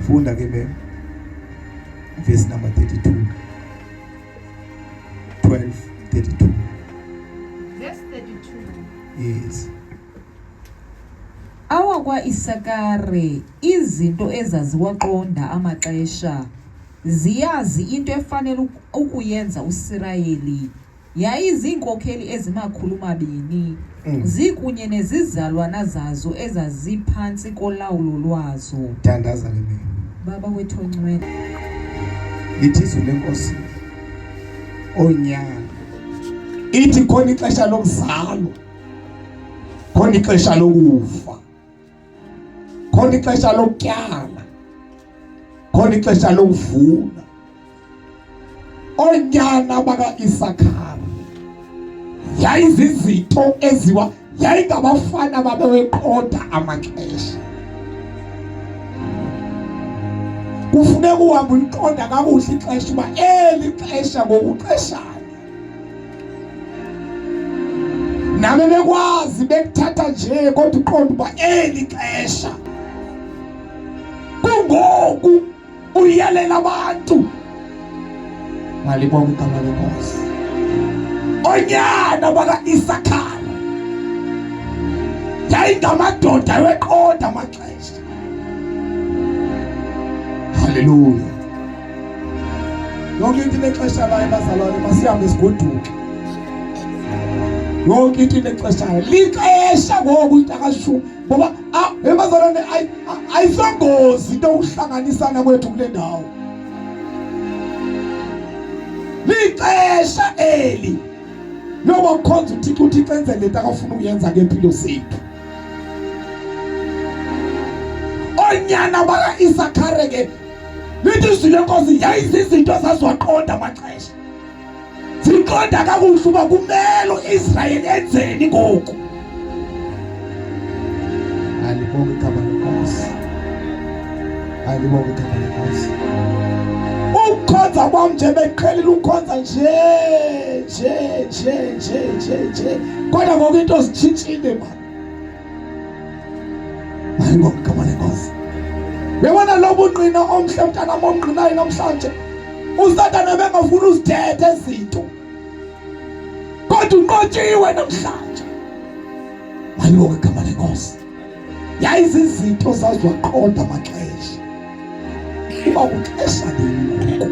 Funda ke mem. Verse number 32. 12 32. Verse 32. Yes. Awakwa-Isakare izinto ezaziwaqonda amaxesha, ziyazi into efanele ukuyenza uSirayeli. Yayiziinkokheli ezimakhulu mabini, zikunye nezizalwana zazo ezaziphantsi kolawulo lwazo. Thandaza ke mina. Baba wethu ongcwele. Lithi izwi lenkosi onyana ithi khona ixesha lokuzalwa khona ixesha lokufa khona ixesha lokutyala khona ixesha lokuvuna Oonyana baka-Isakare yayizizinto eziwa yayingabafana babeweqonda amaxesha. Kufuneka uhambe uliqonda kakuhle ixesha uba eli xesha ngokuxeshani. Nabo bekwazi bekuthatha nje kodwa uqonda uba eli xesha kungoku uyalela abantu malibonke igama lenkosi onyana baka-isakhara yayingamadoda weqonda amaxesha haleluya yonke into inexesha layo bazalwane masihambe sigoduke yonke into inexesha layo lixesha ngoku into akashumi ngoba ebazalwane ayisongozi into yokuhlanganisana kwethu kule ndawo lixesha eli loba kukhonza uthixo uthixo enze lento akafuna ukuyenza ngempilo zethu onyana baka-isakhare ke lithi izwi lenkosi yayizizinto zaziwaqonda amaxesha Siqonda kakuhle uba kumele uIsrayeli enzeni ngoku. Alibonge igama lenkosi. Alibonge igama lenkosi. Ukukhonza kwam nje beqhelile ukukhonza nje nje nje nje nje nje kodwa ngoku into zitshintshile mani. Malibonge igama lenkosi. Uyabona lo bungqina omhle mntanam omngqinayo namhlanje uSathane bengafuni uzithethe izinto kodwa unqotshiwe namhlanje. Malibonge igama lenkosi. Yayizizinto zaziwaqonda amaxesha uba kuxesha nini ngoku,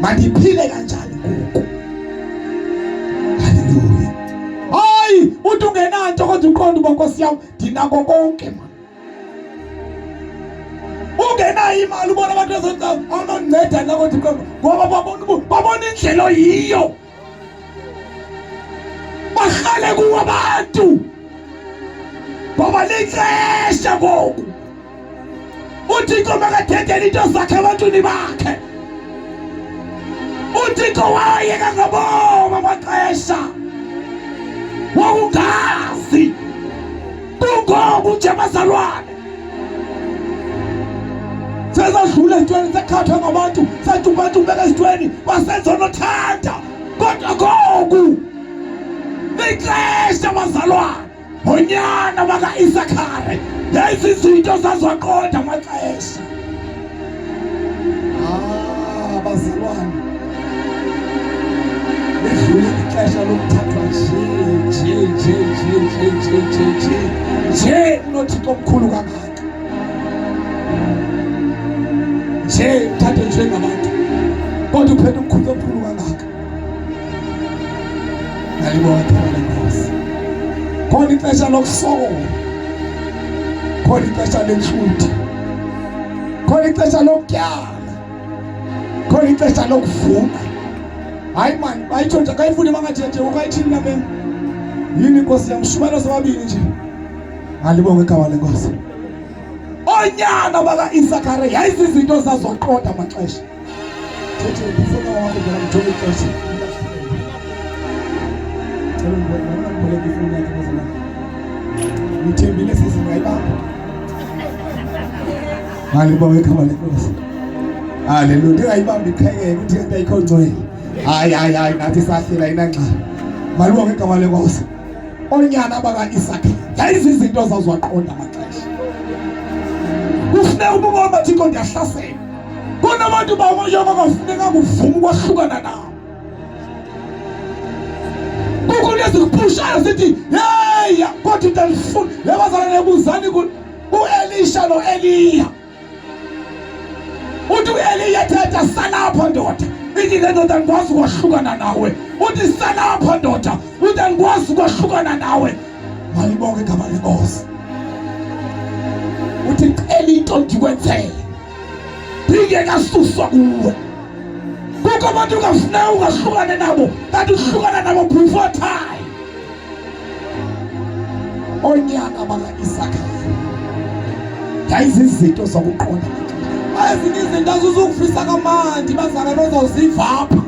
mandiphile kanjani ngoku. Haleluya. Hayi, uthi ungenanto kodwa uqonda uba Nkosi yam ndinako konke mani. Ungenayo imali ubona abantu awunondinceda na kodwa uqonda ngoba babona babona indlela oyiyo. Bahlale kuwo abantu ngoba lixesha ngoku. uthixo makathethele into zakhe ebantwini bakhe uthixo wayeka ngaboma amaxesha wokungazi kungoku nje bazalwane sezadlula ezintweni sekhathwa ngabantu satyubatyubeka ezintweni basenza onothanda kodwa ngoku lixesha bazalwane Onyana baka-Isakare yayizizinto zazwaqonda amaxesha. Ah, bazalwane, lidlule ixesha lokuthathwa nje nje nje nje nje nje nje nje nje unothixo omkhulu kangaka nje uthathe njengabantu kodwa uphethe umkhulu omkhulu kangaka Ngiyalibonga igama lenkosi. Khona ixesha lokusokola. Khona ixesha lenhlutha. Khona ixesha lokutyala. Khona ixesha lokuvuna. Hayi mani, bayitsho nje akayifuni bangathethe ukayithini na mem. Yini inkosi yam shumela sobabini nje. Alibonge igama lenkosi. Onyana baka-Isakare yayizizinto zazoqonda amaxesha. Thethe ndifuna wakho phela mjonge ixesha. Cela undiboleke ifowuni yakhe bazalwane. Ngithembile sisi ngayibamba. Malibonge igama lenkosi. Haleluya. Ndingayibambi iqhekeke ukuthi into ayikho ngcwele. Hayi hayi hayi nathi sahlela inangxaki. Malibonge igama lenkosi. Onyana baka-Isaka yayizizinto zaziwaqonda amaxesha. Kufuneka ububona uba Thixo ndiyahlasela. Kunabantu bamoyoko kafuneka kuvuma ukwahlukana nabo. Kukho into ezikuphushayo sithi hey kodwa into andifuni. Yabazalwane buzani ku-Elisha no-Eliya. Uthi u-Eliya thetha salapha ndoda. Ithi le ndoda andikwazi ukwahlukana nawe. Uthi salapha ndoda. Uthi andikwazi ukwahlukana nawe. Malibonge igama lenkosi. Uthi cela into ndikwenzele. Ndingekasuswa kuwe. Kukho abantu ungafuneka ungahlukane nabo kanti uhlukana nabo before time. Onyana baka-Isaka yayizizinto zokuqonda ezinye izinto azuzukufisa kamandi bazalwane ozawuziva apha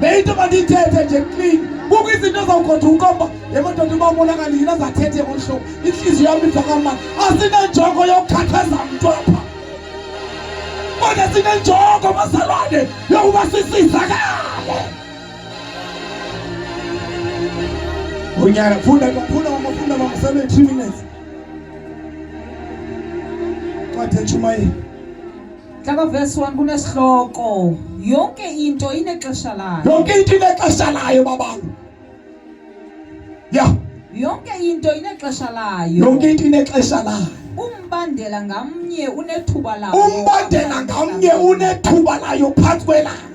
le into mandiyithethe nje clean kukho izinto ezawugoduka ukomba yemadoda uba ubonakala yini azathethe ngolu hlobo intliziyo yam iva kamandi asinenjongo yokukhathaza mntu apha kodwa sinenjongo bazalwane yokuba sisizakale unyana funda funda mama funda mama sele 3 minutes ncwadi entshumayeli Hlaba verse 1 kunesihloko yonke into inexesha layo. Yonke into inexesha layo babantu. Yeah. Yonke into inexesha layo. Yonke into inexesha layo. Umbandela ngamnye unethuba lawo. Umbandela ngamnye unethuba layo phantsi kwelanga.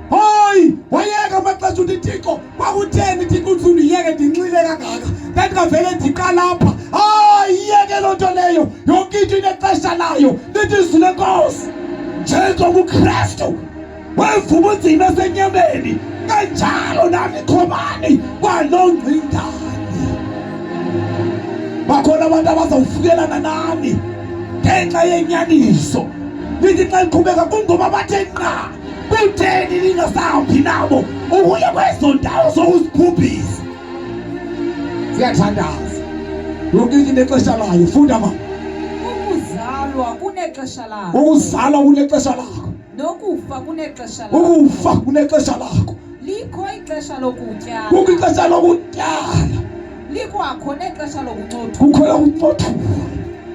Hayi, wayeka amaxesha uthi Thixo, kwakutheni Thixo uthi undiyeke ndinxile kangaka? Ndandingavele ndiqala apha. Hayi, iyeke loo nto leyo. Yonke into inexesha layo. Lithi izwi lenkosi. Njengoba uKristu wevuma unzima esenyameni, kanjalo nani khomani kwaloo ngcingane. Bakhona abantu abazawufukelana nani ngenxa yenyaniso. Lithi xa liqhubeka kungoba bathe nqa kutheni ningasahambi nabo ukuya kwezo ndawo zokuzibhubhisa. Siyathandaza. Yonke into inexesha layo. Funda ma. Ukuzalwa kunexesha lakho. Ukuzalwa kunexesha lakho. Nokufa kunexesha lakho. Ukufa kunexesha lakho. Likho ixesha lokutyala. Kukho ixesha lokutyala. Likwakho nexesha lokuncothula. Kukho lokuncothula.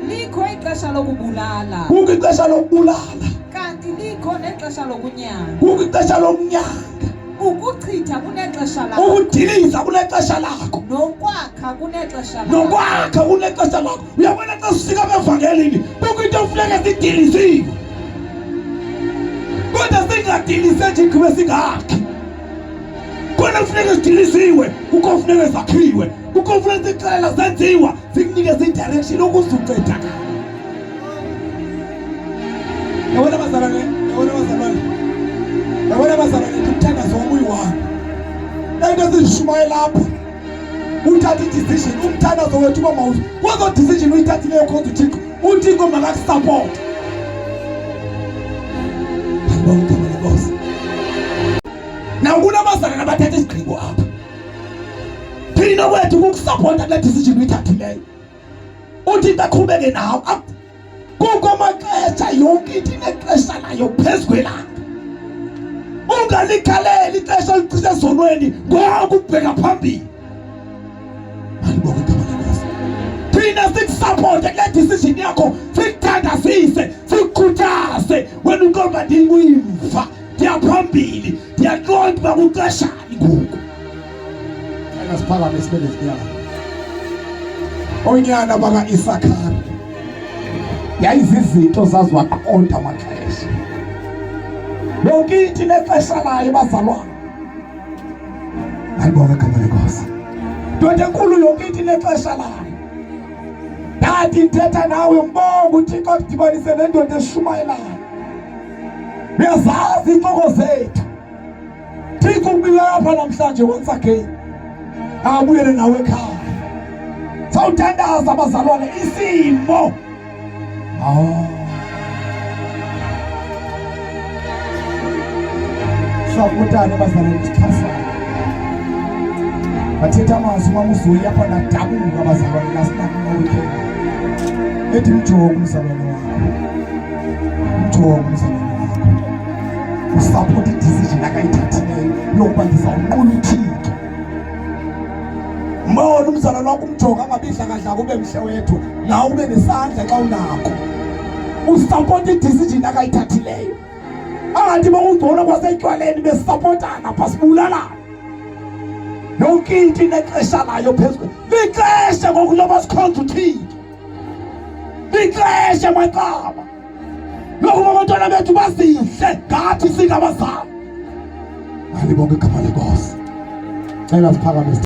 Likho ixesha lokubulala. Kukho ixesha lokubulala. Kanti likho nexesha lokunyanga. Kukho ixesha lokunyanga. Ukuchitha kunexesha lakho. Ukudiliza kunexesha lakho. Nokwakha kunexesha lakho. Nokwakha kunexesha lakho. Uyabona xa sifika evangelini kukho into efuneka sidiliziwe. Kodwa singadilise nje igqibe singakhi. Khona kufuneka sidilisiwe, kukho kufuneka sakhiwe, kukho kufuneka sixela senziwa, sikunikeze i-direction ukuze uncedakale. Yabona bazalwane, yabona bazalwane, yabona bazalwane, umthandazo wami uyi-one. Into esizishumayela lapha uthatha i-decision, umthandazo wethu uba mawuze kwezo decision uyithathileyo khonza uThixo, uThixo makakusapote. Malibonge igama lenkosi. Now kunabazalwane abathatha isigqibo apha. Thina kwethu kukusapota kule decision uyithathileyo. Uthi into aqhubeke nawo. Kukho amaxesha yonke into inexesha layo phezu kwelanga. Ungalikhaleli ixesha olichitha ezonweni ngoku ubheka phambili. Malibonge igama lenkosi. Thina sikusapote kule decision yakho, sikuthandazise, sikukhuthaze wena uqonda ndinguyimva. Ndiyaphambili, ndiyaqonda uba kuxeshani ngoku. Cela siphakame sibe nezinyawo. Onyana baka-Isakari yayizizinto zaziwaqonda amaxesha. Yonke into inexesha layo bazalwane. Malibonge igama lenkosi. Ndoda enkulu yonke into inexesha layo. Ndathi ndithetha nawe mbonga uThixo akudibanise nendoda eshumayelayo. Uyazazi iintloko zethu. Thixo ubuye apha namhlanje once again. Abuyele nawe ekhaya. Sawuthandaza abazalwane isimo. Ah. Sawutana abazalwane sixhasane. Bathetha amazwi umama uZoyi apha ndadabuka abazalwane last night weekend. Ethi mjonge umzalwane wakho. Mjonge umzalwane wakho. Usapota i-decision akayithathileyo yokuba ndizawunqula uThixo. Mbona umzalwane wakho umjonga angabidla kadla kube mhle wethu nawe ube nesandla xa unakho. Usapota i-decision akayithathileyo. Angathi bokungcono kwasetywaleni besapotana pha sibulalana. Yonke into inexesha layo phezu. Lixesha ngoku loba sikhonza uThixo. Lixesha maqaba. Lokuba abantwana bethu bazihle ngathi singabazali. Alibonge igama lenkosi. Cela siphakamise.